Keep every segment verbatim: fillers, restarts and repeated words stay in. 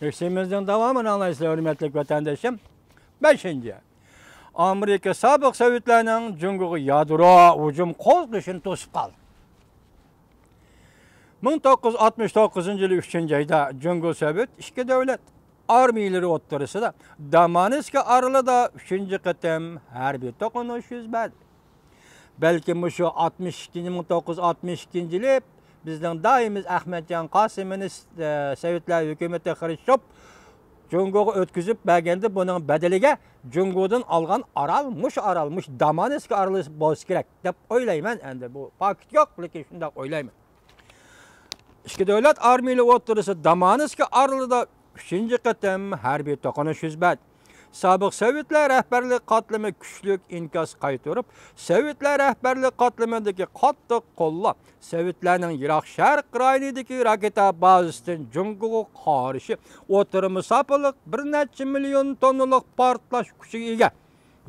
ئېكسىمىزنىڭ داۋامىنى ئاڭلايسىلەر، ھۆرمەتلىك ۋەتەندىشىم. بەشىنچى، ئامېرىكا سابىق سوۋېتلارنىڭ جۇڭگوغا يادرو ھۇجۇم قوزغىشىنى توسۇپ قالدى. مىڭ توققۇز يۈز ئاتمىش توققۇزىنچى يىلى ئۈچىنچى ئايدا جۇڭگو سوۋېت ئىككى دۆلەت ئارمىيىلىرى ئوتتۇرىسىدا دامانسكى ئارىلىدا ئۈچىنچى قېتىم ھەربىي توقۇنۇش يۈز بەردى. بەلكىم مۇشۇ ئاتمىش ئىككىنچى، مىڭ توققۇز يۈز ئاتمىش ئىككىنچى يىلى بىزنىڭ دائىمىي ئەخمەتجان قاسىم مىنىستىر، سوۋېتلار ھۆكۈمىتى خرۇشچوف جۇڭگوغا ئۆتكۈزۈپ بەرگەندە، بۇنىڭ بەدىلىگە جۇڭگودىن ئالغان ئارال، مۇشۇ ئارال، مۇشۇ دامانسكى ئارىلى بولسا كېرەك دەپ ئويلايمەن. ئەندى بۇ پاكىت يوق، لېكىن شۇنداق ئويلايمەن. ئىككى دۆلەت ئارمىيىلىرى ئوتتۇرىسىدا دامانسكى ئارىلىدا ئۈچىنچى قېتىم ھەربىي توقۇنۇش يۈز بەردى. سابىق سوۋېتلار رەھبەرلىك قاتلىمى كۈچلۈك ئىنكاس قايتۇرۇپ، سوۋېتلار رەھبەرلىك قاتلىمىدىكى قاتتىق قوللار سوۋېتلارنىڭ يىراق شەرق رايونىدىكى راكېتا بازىسىدىن جۇڭگوغا قارشى ئوتتۇرا مۇساپىلىق بىر نەچچە مىليون توننىلىق پارتلاش كۈچىگە ئىگە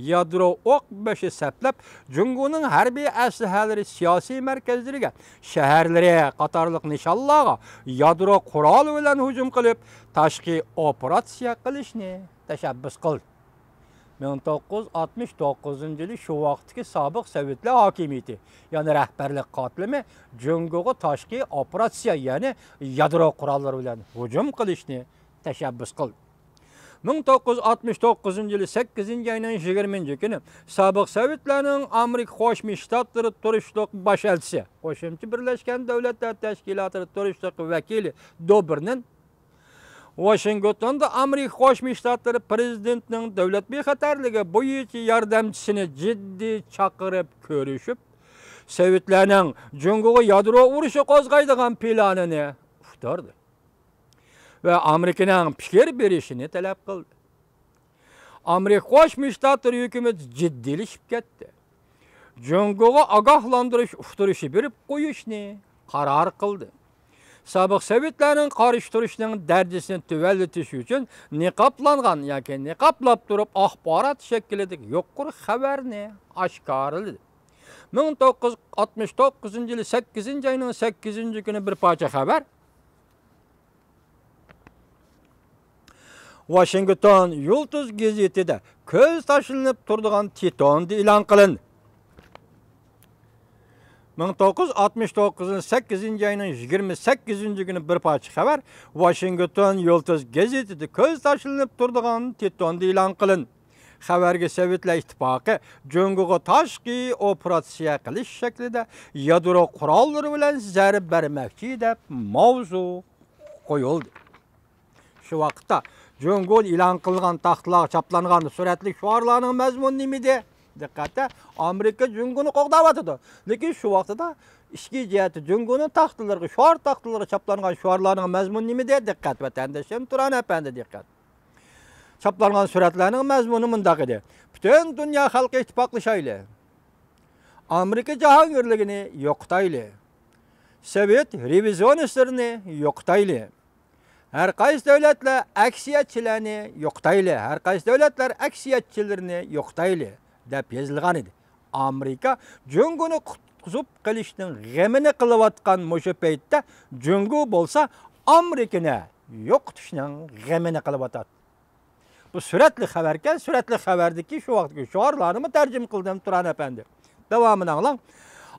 يادرو ئوق بېشى سەپلەپ، جۇڭگونىڭ ھەربىي ئەسلىھەلىرى سىياسىي مەركەزلىرىگە، شەھەرلىرى قاتارلىق نىشانلارغا يادرو قورالى بىلەن ھۇجۇم قىلىپ، تاشقى ئوپېراتسىيە قىلىشنى تەشەببۇس قىلدى. مىڭ توققۇز يۈز ئاتمىش توققۇزىنچى يىلى شۇ ۋاقىتتىكى سابىق سوۋېتلار ھاكىمىيىتى، يەنى رەھبەرلىك قاتلىمى جۇڭگوغا تاشقى ئوپېراتسىيە، يەنى يادرو قوراللىرى بىلەن ھۇجۇم قىلىشنى تەشەببۇس قىلدى. مىڭ توققۇز يۈز ئاتمىش توققۇزىنچى يىلى سەككىزىنچى ئاينىڭ يىگىرمىنچى كۈنى سابىق سوۋېتلارنىڭ ئامېرىكا قوشما شتاتلىرى تۇرۇشلۇق باش ئەلچىسى، قوشۇمچە بىرلەشكەن دۆلەتلەر تەشكىلاتىدا تۇرۇشلۇق ۋەكىلى دوبېرنىن ۋاشىنگتوندا ئامېرىكا قوشما شتاتلىرى پىرېزىدېنتىنىڭ دۆلەت بىخەتەرلىكى بويىچە ياردەمچىسىنى جىددىي چاقىرىپ كۆرۈشۈپ، سوۋېتلارنىڭ جۇڭگوغا يادرو ئۇرۇشى قوزغايدىغان پىلانىنى ئۇقتۇردى ۋە ئامېرىكىنىڭ پىكىر بېرىشىنى تەلەپ قىلدى. ئامېرىكا قوشما شتاتلىرى ھۆكۈمىتى جىددىيلىشىپ كەتتى. جۇڭگوغا ئاگاھلاندۇرۇش ئۇقتۇرۇشى بېرىپ قويۇشنى قارار قىلدى. سابىق سوۋېتلارنىڭ قارشى تۇرۇشىنىڭ دەرىجىسىنى تۆۋەنلىتىش ئۈچۈن نىقابلانغان ياكى نىقابلاپ تۇرۇپ ئاخبارات شەكلىدىكى يۇقىرى خەۋەرنى ئاشكارىلىدى. مىڭ توققۇز يۈز ئاتمىش توققۇزىنچى يىلى سەككىزىنچى ئاينىڭ سەككىزىنچى كۈنى بىر پارچە خەۋەر. ۋاشىنگتون يۇلتۇز گېزىتىدە كۆز تاشلىنىپ تۇرىدىغان تىتوندا ئېلان قىلىندى. مىڭ توققۇز يۈز ئاتمىش توققۇزىنچى سەككىزىنچى ئاينىڭ يىگىرمە سەككىزىنچى كۈنى بىر پارچە خەۋەر ۋاشىنگتون يۇلتۇز گېزىتىدە كۆز تاشلىنىپ تۇرىدىغان تىتوندا ئېلان قىلىندى. خەۋەرگە سوۋېتلار ئىتتىپاقى جۇڭگوغا تاشقى ئوپېراتسىيە قىلىش شەكلىدە يادرو قوراللىرى بىلەن زەربە بەرمەكچى دەپ ماۋزۇ قويۇلدى. شۇ ۋاقىتتا جۇڭگو ئېلان قىلغان تاختىلارغا چاپلانغان سۈرەتلىك شوئارلارنىڭ مەزمۇنى نېمىدى؟ دىققەت! ئامېرىكا جۇڭگونى قوغداۋاتىدۇ. لېكىن شۇ ۋاقتىدا ئىچكى جەھەتتە جۇڭگونىڭ تاختىلىرىغا، شوئار تاختىلىرىغا چاپلانغان شوئارلارنىڭ مەزمۇنى نېمىدى؟ دىققەت، ۋەتەندىشىم تۇران ئەپەندى، دىققەت! چاپلانغان سۈرەتلەرنىڭ مەزمۇنى مۇنداق ئىدى: پۈتۈن دۇنيا خەلقى ئىتتىپاقلىشايلى! ئامېرىكا جاھانگىرلىكىنى يوقىتايلى! سوۋېت رېۋىزىيونىستلىرىنى يوقىتايلى! ھەر قايسى دۆلەتلەر ئەكسىيەتچىلەرنى يوقىتايلى، ھەر قايسى دۆلەتلەر ئەكسىيەتچىلىرىنى يوقىتايلى، دەپ يېزىلغان ئىدى. ئامېرىكا جۇڭگونى قۇتقۇزۇپ قېلىشنىڭ غېمىنى قىلىۋاتقان مۇشۇ پەيتتە، جۇڭگو بولسا ئامېرىكىنى يوقىتىشنىڭ غېمىنى قىلىۋاتاتتى. بۇ سۈرەتلىك خەۋەركەن، سۈرەتلىك خەۋەردىكى شۇ ۋاقىتتىكى شوئارلارنىمۇ تەرجىمە قىلدىم، تۇران ئەپەندى. داۋامىنى ئاڭلاڭ.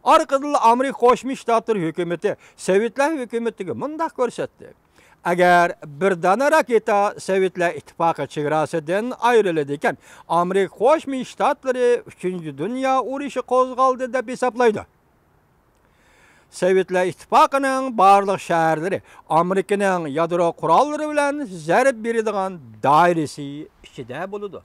ئارقىدىنلا ئامېرىكا قوشما شتاتلىرى ھۆكۈمىتى سوۋېتلار ھۆكۈمىتىگە مۇنداق كۆرسەتتى: ئەگەر بىر دانە راكېتا سوۋېتلار ئىتتىپاقى چېگراسىدىن ئايرىلىدىكەن، ئامېرىكا قوشما شتاتلىرى ئۈچىنچى دۇنيا ئۇرۇشى قوزغالدى دەپ ھېسابلايدۇ. سوۋېتلار ئىتتىپاقىنىڭ بارلىق شەھەرلىرى ئامېرىكىنىڭ يادرو قوراللىرى بىلەن زەربە بېرىدىغان دائىرىسى ئىچىدە بولىدۇ.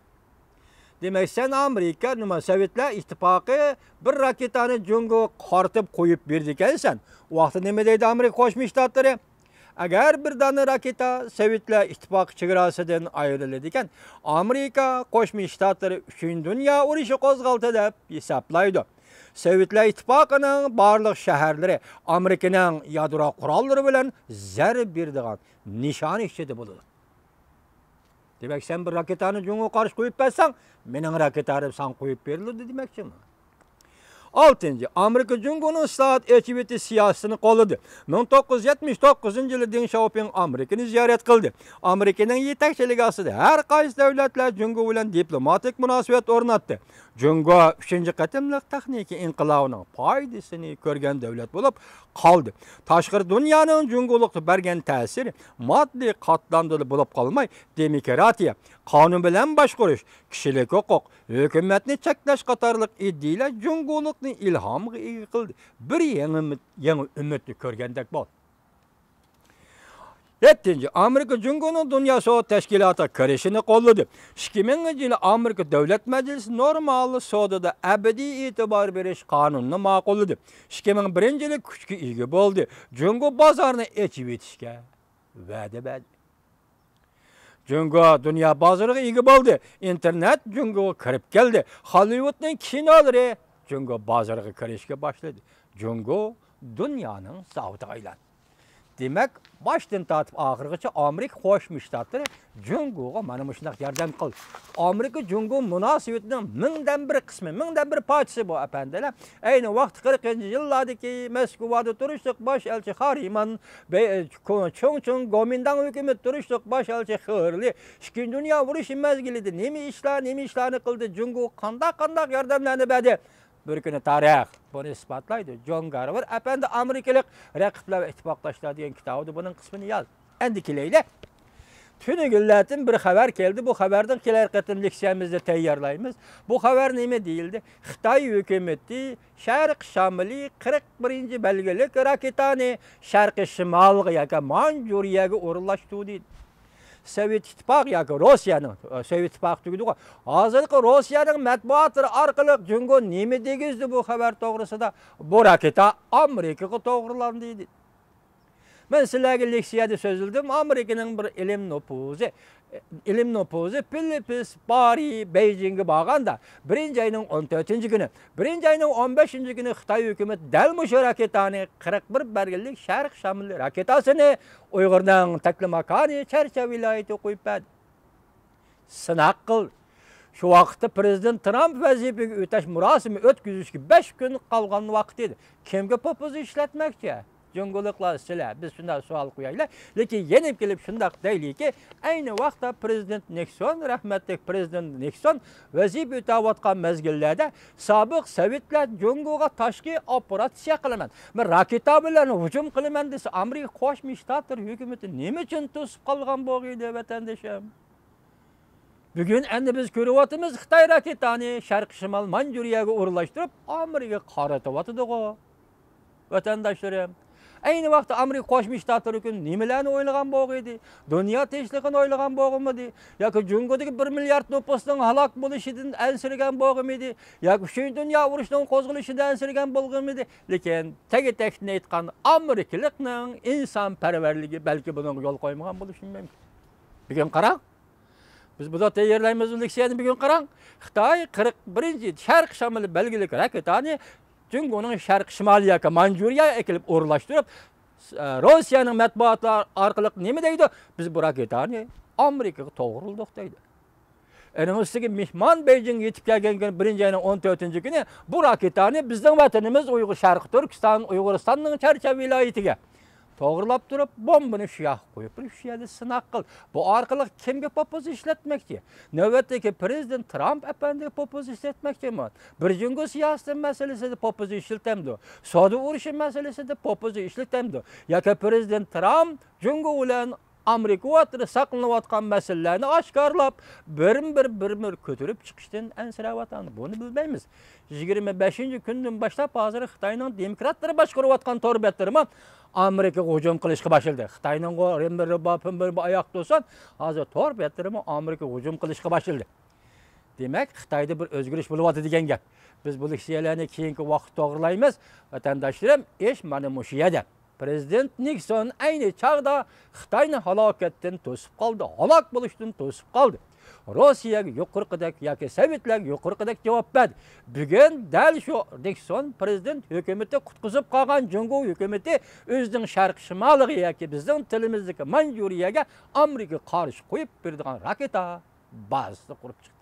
دېمەك، سەن ئامېرىكا، نېمە، سوۋېتلار ئىتتىپاقى بىر راكېتانى جۇڭگوغا قارىتىپ قويۇپ بېرىدىكەنسەن. ئۇ ۋاقىتتا نېمە دەيدۇ ئامېرىكا قوشما شتاتلىرى؟ ئەگەر بىر دانە راكېتا سوۋېتلار ئىتتىپاقى چېگراسىدىن ئايرىلىدىكەن، ئامېرىكا قوشما شتاتلىرى ئۈچىنچى دۇنيا ئۇرۇشى قوزغالدى دەپ ھېسابلايدۇ. سوۋېتلار ئىتتىپاقىنىڭ بارلىق شەھەرلىرى ئامېرىكىنىڭ يادرو قوراللىرى بىلەن زەربە بېرىدىغان نىشانى ئىچىدە بولىدۇ. دېمەك، سەن بىر راكېتانى جۇڭگوغا قارشى قويۇپ بەرسەڭ، مېنىڭ راكېتامنى ساڭا قويۇپ بېرىلىدۇ دېمەكچىمۇ؟ ئالتىنچى، ئامېرىكا جۇڭگونىڭ ئىسلاھات، ئېچىۋېتىش سىياسىتىنى قوللىدى. مىڭ توققۇز يۈز يەتمىش توققۇزىنچى يىلى دېڭ شياۋپىڭ ئامېرىكىنى زىيارەت قىلدى. ئامېرىكىنىڭ يېتەكچىلىكى ئاستىدا ھەر قايسى دۆلەتلەر جۇڭگو بىلەن دىپلوماتىك مۇناسىۋەت ئورناتتى. جۇڭگو ئۈچىنچى قېتىملىق تېخنىكا ئىنقىلابىنىڭ پايدىسىنى كۆرگەن دۆلەت بولۇپ قالدى. تاشقىرى دۇنيانىڭ جۇڭگولۇققا بەرگەن تەسىرى ماددىي قاتلامدىلا بولۇپ قالماي، دېموكراتىيە، قانۇن بىلەن باشقۇرۇش، كىشىلىك ھوقۇق، ھۆكۈمەتنى چەكلەش قاتارلىق ئىدىيىلەر جۇڭگولۇقنى ئىلھامغا ئىگە قىلدى. بىر يېڭى، يېڭى ئۈمىدنى كۆرگەندەك بولدى. يەتتىنچى، ئامېرىكا جۇڭگونىڭ دۇنيا سودا تەشكىلاتىغا كىرىشىنى قوللىدى. ئىككى مىڭىنچى يىلى ئامېرىكا دۆلەت مەجلىسى نورمال سودىدا ئەبەدىي ئېتىبار بېرىش قانۇنىنى ماقۇللىدى. ئىككى مىڭ بىرىنچى يىلى كۈچكە ئىگە بولدى. جۇڭگو بازارنى ئېچىۋېتىشكە ۋەدە بەردى. جۇڭگو دۇنيا بازىرىغا ئىگە بولدى. ئىنتېرنېت جۇڭگوغا كىرىپ كەلدى. خوللىۋۇدنىڭ كىنولىرى جۇڭگو بازىرىغا كىرىشكە باشلىدى. جۇڭگو دۇنيانىڭ زاۋۇتىغا ئايلاندى. دېمەك، باشتىن تارتىپ ئاخىرغىچە ئامېرىكا قوشما شتاتلىرى جۇڭگوغا مانا مۇشۇنداق ياردەم قىلدى. ئامېرىكا جۇڭگو مۇناسىۋىتىنىڭ مىڭدىن بىر قىسمى، مىڭدىن بىر پارچىسى بۇ، ئەپەندىلەر. ئەينى ۋاقىتتا قىرىقىنچى يىللاردىكى مەسكۇۋادا تۇرۇشلۇق باش ئەلچى خارىمان، بەي-، چۇڭ چۇڭ گومىنداڭ ھۆكۈمىتى تۇرۇشلۇق باش ئەلچى خېرلى ئىككىنچى دۇنيا ئۇرۇشى مەزگىلىدە نېمە ئىشلار، نېمە ئىشلارنى قىلدى، جۇڭگوغا قانداق، قانداق ياردەملەرنى بەردى. بىر كۈنى تارىخ بۇنى ئىسپاتلايدۇ. جون گارۋېر ئەپەندى ئامېرىكىلىق رەقىبلەر ۋە ئىتتىپاقداشلار دېگەن كىتابىدا بۇنىڭ قىسمىنى يازدى. ئەمدى كېلەيلى. تۈنۈگۈنلەردىن بىر خەۋەر كەلدى. بۇ خەۋەردىن كېلەر قېتىم لېكسىيەمىزنى تەييارلايمىز. بۇ خەۋەر نېمە دېيىلدى؟ خىتاي ھۆكۈمىتى شەرقىي شامىلى قىرىق بىرىنچى بەلگىلىك راكېتانى شەرقىي شىمالغا ياكى مانجۇرىيەگە ئورۇنلاشتۇردى. سوۋېت ئىتتىپاقى ياكى روسىيەنىڭ، سوۋېت ئىتتىپاقى تۈگىدىغۇ. ھازىرقى روسىيەنىڭ مەتبۇئاتلىرى ئارقىلىق جۇڭگو نېمە دېگۈزدى بۇ خەۋەر توغرىسىدا؟ بۇ راكېتا ئامېرىكىغا توغرىلاندى دېدى. مەن سىلەرگە لېكسىيەدە سۆزلىدىم، ئامېرىكىنىڭ بىر ئىلىم نوپۇزى، ئىلىم نوپۇزى فىلىپس باررى بېيجىڭغا بارغاندا، بىرىنچى ئاينىڭ ئون تۆتىنچى كۈنى، بىرىنچى ئاينىڭ ئون بەشىنچى كۈنى خىتاي ھۆكۈمىتى دەل مۇشۇ راكېتانى، قىرىق بىر بەلگىلىك شەرقىي شامىل راكېتاسىنى ئۇيغۇرنىڭ تەكلىماكانى چەرچەن ۋىلايىتىگە قويۇپ بەردى. سىناق قىلدى. شۇ ۋاقىتتا پىرېزىدېنت ترامپ ۋەزىپىگە ئۆتەش مۇراسىمى ئۆتكۈزۈشكە بەش كۈن قالغان ۋاقىت ئىدى. كىمگە پوپوزا ئىشلەتمەكچى؟ جۇڭگولۇقلار سىلەر، بىز شۇنداق سوئال قويايلى. لېكىن يېنىپ كېلىپ شۇنداق دەيلىكى، ئەينى ۋاقىتتا پىرېزىدېنت نىكسون، رەھمەتلىك پىرېزىدېنت نىكسون ۋەزىپە ئۆتەۋاتقان مەزگىللەردە سابىق سوۋېتلار جۇڭگوغا تاشقى ئوپېراتسىيە قىلىمەن، مەن راكېتا بىلەن ھۇجۇم قىلىمەن دېسە، ئامېرىكا قوشما شتاتلىرى ھۆكۈمىتى نېمە ئۈچۈن توسۇپ قالغان بولغىيدى، ۋەتەندىشىم؟ بۈگۈن ئەمدى بىز كۆرۈۋاتىمىز، خىتاي راكېتانى شەرقىي شىمال مانجۇرىيەگە ئورۇنلاشتۇرۇپ، ئامېرىكىغا قارىتىۋاتىدىغۇ، ۋەتەنداشلىرىم. ئەينى ۋاقىتتا ئامېرىكا قوشما شتاتلىرى ئۈچۈن نېمىلەرنى ئويلىغان بولغىيدى؟ دۇنيا تىنچلىقىنى ئويلىغان بولغىنىمىدى؟ ياكى جۇڭگودىكى بىر مىليارد نوپۇسنىڭ ھالاك بولۇشىدىن ئەنسىرىگەن بولغىنىمىدى؟ ياكى ئۈچىنچى دۇنيا ئۇرۇشىنىڭ قوزغىلىشىدىن ئەنسىرىگەن بولغىنىمىدى؟ لېكىن تېگى تەكتىنى ئېيتقان، ئامېرىكىلىقنىڭ ئىنسانپەرۋەرلىكى بەلكى بۇنىڭغا يول قويمىغان بولۇشى مۇمكىن. بۈگۈن قاراڭ. بىز بۇدا تەييارلايمىز بۇ لېكسىيەنى، بۈگۈن قاراڭ. خىتاي قىرىق بىرىنچى شەرقىي شامىلى بەلگىلىك راكېتانى جۇڭگونىڭ شەرقىي شىمالى ياكى مانجۇرىيەگە ئەكېلىپ ئورۇنلاشتۇرۇپ، ئە، روسىيەنىڭ مەتبۇئاتلىرى ئارقىلىق نېمە دەيدۇ؟ بىز بۇ راكېتانى ئامېرىكىغا توغرىلىدۇق دەيدۇ. ئېنىڭ ئۈستىگە مېھمان بېيجىڭغا يېتىپ كەلگەن كۈنى، بىرىنچى ئاينىڭ ئون تۆتىنچى كۈنى بۇ راكېتانى بىزنىڭ ۋەتىنىمىز ئۇيغۇر، شەرقىي تۈركىستان، ئۇيغۇرىستاننىڭ چەرچەن ۋىلايىتىگە توغرىلاپ تۇرۇپ، بومبىنى شۇ ياققا قويۇپ، شۇ يەردە سىناق قىل. بۇ ئارقىلىق كىمگە پوپوزا ئىشلەتمەكچى؟ نۆۋەتتىكى پىرېزىدېنت ترامپ ئەپەندىگە پوپوزا ئىشلەتمەكچىمۇ؟ بىر جۇڭگو سىياسىتى مەسىلىسىدە پوپوزا ئىشلىتەمدۇ؟ سودا ئۇرۇشى مەسىلىسىدە پوپوزا ئىشلىتەمدۇ؟ ياكى پىرېزىدېنت ترامپ جۇڭگو بىلەن ئامېرىكا ئوتتۇرىدا ساقلىنىۋاتقان مەسىلىلەرنى ئاشكارىلاپ، بىرمۇ بىر، بىرمۇ بىر كۆتۈرۈپ چىقىشتىن ئەنسىرەۋاتامدۇ؟ بۇنى بىلمەيمىز. يىگىرمە بەشىنچى كۈندىن باشلاپ ھازىر خىتاينىڭ دېموكراتلىرى باشقۇرۇۋاتقان تور بەتلىرىمۇ ئامېرىكىغا ھۇجۇم قىلىشقا باشلىدى. خىتاينىڭ رېمبىر رىبا، پىمبىر رىبا ئاياق توسۇن، ھازىر تور بەتلىرىمۇ ئامېرىكىغا ھۇجۇم قىلىشقا باشلىدى. دېمەك، خىتايدا بىر ئۆزگىرىش بولۇۋاتىدۇ دېگەن گەپ. بىز بۇ لېكسىيەلەرنى كېيىنكى ۋاقىتتا توغرىلايمىز. ۋەتەنداشلىرىم، ئىش مانا مۇشۇ يەردە. پىرېزىدېنت نىكسون ئەينى چاغدا خىتاينى ھالاكەتتىن توسۇپ قالدى، ھالاك بولۇشتىن توسۇپ قالدى. روسىيەگە يۇقىرىقىدەك ياكى سوۋېتلەرگە يۇقىرىقىدەك جاۋاب بەردى. بۈگۈن دەل شۇ نىكسون پىرېزىدېنت ھۆكۈمىتى قۇتقۇزۇپ قالغان جۇڭگو ھۆكۈمىتى ئۆزىنىڭ شەرقىي شىمالىغا ياكى بىزنىڭ تىلىمىزدىكى مانجۇرىيەگە ئامېرىكىغا قارشى قويۇپ بېرىدىغان راكېتا بازىسىنى قۇرۇپ چىقتى.